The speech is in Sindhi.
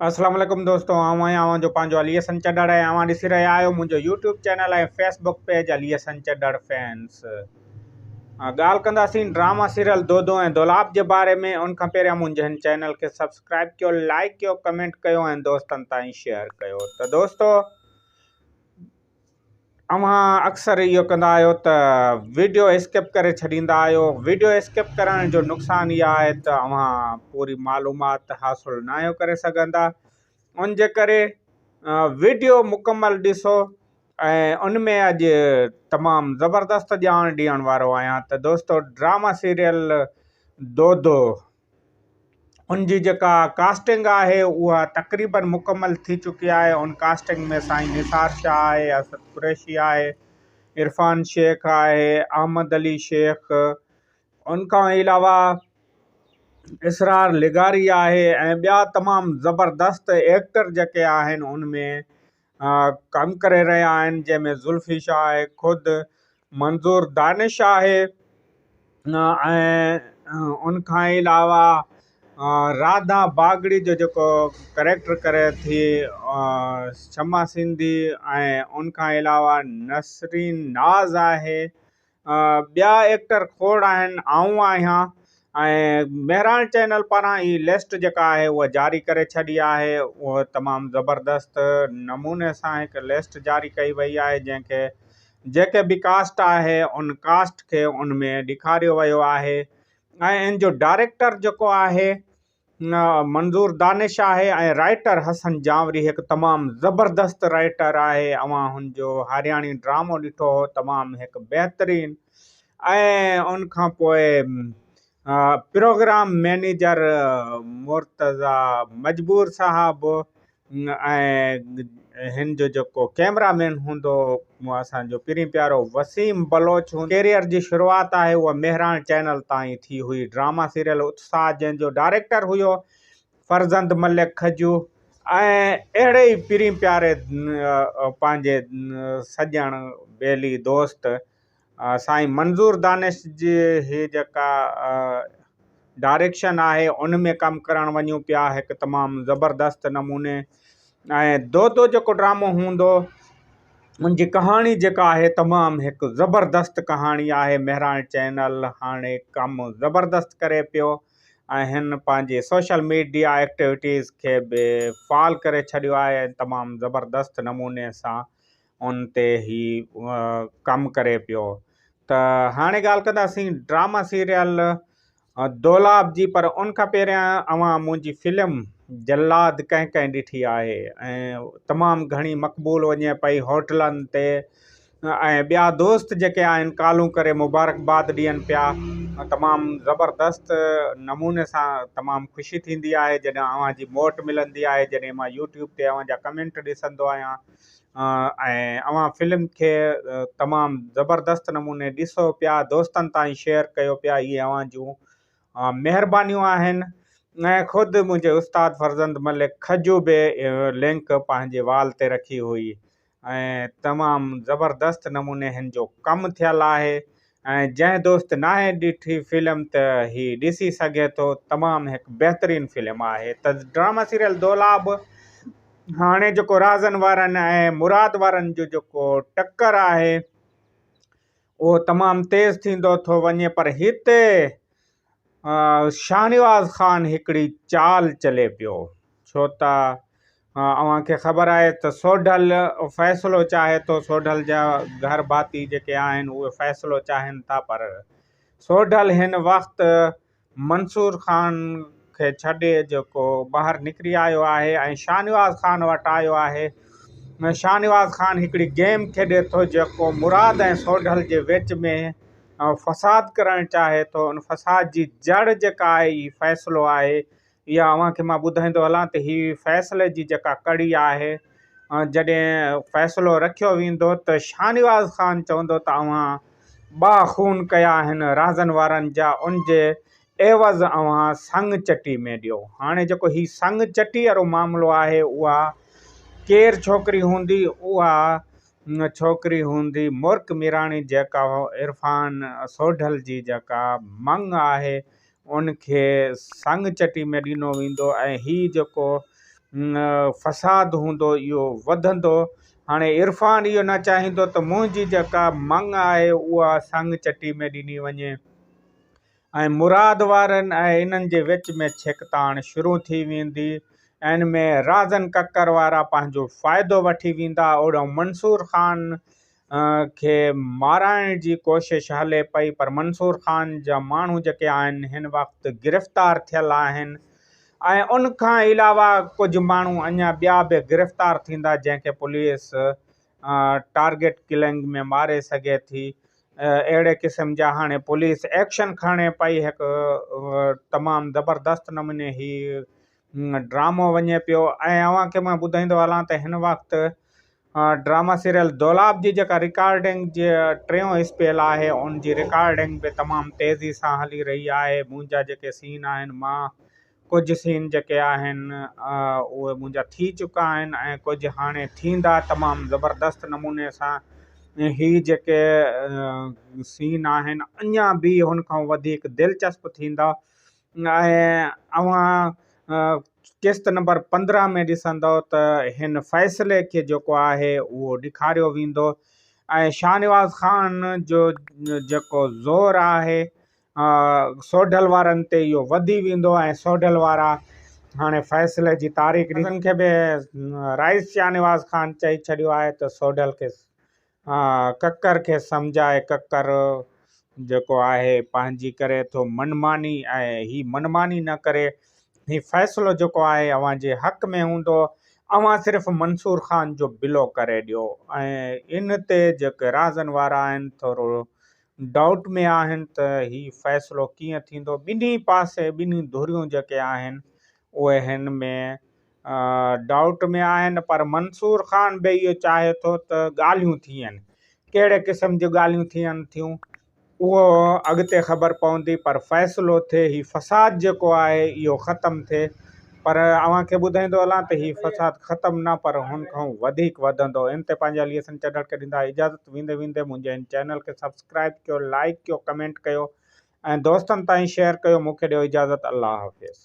اسلام عليڪم دوستو آئون آهيان اوهان جو پنهنجو علي حسن چڍڙ ۽ اوهان ڏسي رهيا آهيو منهنجو YouTube channel ۽ Facebook page Ali Hassan Chadhar fans. ڳالهه ڪنداسين ڊراما سيريل دودو ۽ دولاب جي باري ۾ ان کان پهريان منهنجي هن چينل کي سبسڪرائب ڪيو لائڪ ڪيو ڪمينٽ ڪيو ۽ دوستن تائين شيئر ڪيو ته دوستو اوهان اڪثر اهو ڪندا آهيو ته ويڊيو اسڪپ ڪري ڇڏيندا آهيو ويڊيو اسڪپ ڪرڻ جو نقصان اهو آهي ته اوهان پوري معلومات حاصل نه آهيو ڪري سگهندا ان جي ڪري ويڊيو مڪمل ڏسو ۽ ان ۾ اڄ تمام زبردست ڄاڻ ڏيڻ وارو آهيان ته دوستو ڊراما سيريل دودو ان جي جيڪا ڪاسٽنگ آهي اها تقريبن مڪمل ٿي چڪي آهي ان ڪاسٽنگ ۾ سائين نثار شاهه آهي اسد قريشي آهي عرفان شيخ آهي احمد علي شيخ ان کان علاوه اسرار لغاري آهي ۽ ٻيا تمام زبردست ايڪٽر جيڪي آهن ان ۾ ڪم ڪري رهيا آهن جنهن ۾ زلفي شاهه آهي خود منظور دانش آهي ۽ ان کان علاوه راڌا باگڙي جو جيڪو ڪريڪٽر ڪري ٿي شمع سنڌي ۽ ان کان علاوه نسرين ناز آهي ٻيا ايڪٽر کوڙ آهن آئون آهيان ۽ مهراڻ چينل پاران هي لسٽ جيڪا آهي اها جاري ڪري ڇڏي آهي اهو تمام زبردست نموني سان هڪ لسٽ جاري ڪئي وئي آهي جنهن کي جيڪي به ڪاسٽ آهي ان ڪاسٽ کي ان ۾ ڏيکاريو ويو آهي ۽ ان جو ڊائريڪٽر جيڪو آهي منظور دانش آهي ۽ رائيٽر حسن جانوري هڪ تمام زبردست رائيٽر آهي اوهان هن جو هارياڻي ڊرامو ڏٺو هو تمام هڪ بهترين ۽ ان کان پوء پروگرام مئنيجر مرتضيٰ مجبور صاحب ۽ هن جو جيڪو ڪئميرا مين هوندو هو اسان جو پرين پيارو وسيم بلوچ هوندو. ڪيريئر جي شروعات آهي اها مهراڻ چينل تان ئي ٿي هئي. ڊراما سيريل اتساهه جنهن جو ڊائريڪٽر هيو فرزند ملڪ کجو ۽ اهڙي ئي پرين پياري پنهنجي سڄڻ ٻيلي دوست سائين منظور دانش جي هي جيڪا ڊائريڪشن آهي ان ۾ ڪم ڪرڻ وڃون پيا هڪ تمام زبردست نموني ۽ دودو جيڪو ڊرامو هوندو ان جي ڪهاڻي جيڪا آهي تمام هڪ زبردست ڪهاڻي آهي مهراڻ چينل هاڻي ڪم زبردست ڪري پيو ۽ هن پنهنجي سوشل ميڊيا ايڪٽيوٽيز کي به فعال ڪري ڇڏيو آهي ۽ تمام زبردست نموني سان ان تي هي ڪم ڪري پيو ته هاڻي ڳالهه ڪنداسين ڊراما سيريل دولاب جي پر ان کان پهريان اوهان منهنجي فلم جلاد ڪنهن ڪنهن ڏٺي آهي ۽ تمام گهڻي مقبول وڃي پئي هوٽلن تي ۽ ٻيا دوست جيڪي آهن ڪالون ڪري مبارڪباد ڏين پيا تمام زبردست نموني سان تمام خوشي ٿيندي آهي جڏهن اوهان جي موٽ ملندي آهي جڏهن مان يوٽيوب تي اوهان جا ڪمينٽ ڏسندو آهيان ۽ اوهان فلم کي تمام زبردست نموني ڏسو پيا دوستن تائين شيئر ڪيو پيا اهي اوهان جون مهربانيون آهن ۽ خود منهنجي استاد فرزند ملڪ کجو به لنڪ پنهنجي وال تي رکي هئي ۽ تمام زبردست نموني هن جو ڪم ٿيل آهي ۽ جنهن دوست ناهي ڏٺي فلم ته هي ڏسي سگهي ٿو تمام هڪ بهترين فلم آهي ته ڊراما سيريل دولاب هاڻي جيڪو رازن وارن ۽ مراد وارن جو جيڪو ٽڪر آهي اهو تمام تيز ٿيندو ٿو وڃي پر هتي شاهنواز خان هڪڙي چال چلي پيو ڇو ته اوهان کي خبر آهي ته سوڍل فيصلو چاهي ٿو سوڍل جا گهر ڀاتي جيڪي آهن اهي فيصلو چاهين ٿا پر سوڍل هن وقت منصور خان کي ڇڏي جيڪو ٻاهر نڪري آيو آهي ۽ شاهنواز خان وٽ آيو آهي شاهنواز خان هڪڙي گيم کيڏي ٿو جيڪو مراد ۽ سوڍل جي وچ ۾ فساد ڪرڻ چاهي ٿو ان فساد جي جڙ جيڪا آهي هي فيصلو آهي اها اوهان کي مان ٻڌائيندو هلان ته هي فيصلي جي جيڪا ڪڙي آهي جڏهن فيصلو رکيو ويندو ته شاهنواز خان چوندو ته اوهان ٻه خون ڪيا آهن رازن وارن جا ان جي عيوض اوهان سڱ چٽي ۾ ڏيو هاڻي جيڪو هي سڱ چٽي وارو معاملو آهي اها ڪير ڇوڪري هوندي اها ڇوڪري هوندي مرڪ ميراڻي جيڪا عرفان سوڍل جي جيڪا مڱ آهي ان کي سڱ چٽي ۾ ڏنو ويندو ۽ هي جيڪو فساد هوندو اهو وڌندو. هاڻي عرفان اهو نه چاهيندو ته منهنجي جيڪا مڱ آهي اها سڱ چٽي ۾ ڏني وڃي ۽ مراد وارن ۽ انهن جي وچ ۾ ڇڪتاڻ شروع ٿي ويندي ۽ ان ۾ رازن ڪڪر وارا پنهنجو فائدو وٺي ويندا. اوڏانهن منصور خان کي مارائڻ جي ڪوشش هلي پئي پر منصور خان جا ماڻهو جيڪي آهن هن وقت گرفتار ٿيل آهن ۽ ان کان علاوه ڪجهه ماڻهو اڃا ٻيا به گرفتار ٿيندا جنهن کي پوليس ٽارگيٽ ڪلنگ ۾ ماري سگهي ٿي اهڙي قسم جا هاڻي پوليس ايڪشن کڻي پئي هڪ تمام زبردست نموني هي ڊرامو وڃي پيو ۽ اوهان کي مان ٻڌائيندو هلان ته هن وقت ڊراما سيريل دولاب جي جيڪا رڪارڊنگ جي ٽيون اسپيل آهي ان جي رڪارڊنگ به تمام تيزي سان هلي رهي آهي منهنجا جيڪي سين آهن مان ڪجهه سين جيڪي آهن اهي منهنجا ٿي چڪا آهن ۽ ڪجهه هاڻي ٿيندا تمام زبردست نموني سان هي جيڪي سين آهن اڃا به هن کان وڌيڪ دلچسپ ٿيندا ۽ اوهان قسط نمبر 15 ۾ ڏسندؤ ته هن فيصلي کي جيڪو آهي اهو ڏيکاريو ويندو ۽ شاهنواز خان جو جيڪو زور آهي سوڍل وارن تي اهو وڌي ويندو ۽ سوڍل وارا هاڻي فيصلي جي تاريخ ڏين کي به رئيس شاهنواز خان چئي ڇڏيو آهي ته سوڍل کي ڪڪر کي سمجهائي ڪڪر جيڪو آهي پنهنجي ڪري ٿو منماني ۽ هي منماني نه ڪري هي فيصلو جيڪو آهي اوهان جي حق ۾ هوندو اوهان صرف منصور خان جو بلو ڪري ڏيو ۽ ان تي جيڪي رازن وارا آهن ٿورو ڊائوٽ ۾ آهن ته هي فيصلو ڪيئن ٿيندو ٻنهي پاسي ٻنهي ڌريون جيڪي آهن اهي هن ۾ ڊائوٽ ۾ آهن پر منصور خان به اهو چاهي ٿو ته ڳالهيون ٿين ڪهڙي قسم جون ڳالهيون ٿين ٿيون اهو اڳتي خبر پوندي پر فيصلو ٿئي هي فساد جيڪو آهي اهو ختم ٿئي پر اوهان کي ٻڌائيندو هلان ته هي فساد ختم نه پر هن کان وڌيڪ وڌندو ان تي پنهنجي علي حسن چڍڙ کي ڏيندا اجازت ويندي ويندي منهنجي هن چينل کي سبسڪرائب ڪيو لائڪ ڪيو ڪمينٽ ڪيو ۽ دوستن تائين شيئر ڪيو مون کي ڏيو اجازت الله حافظ.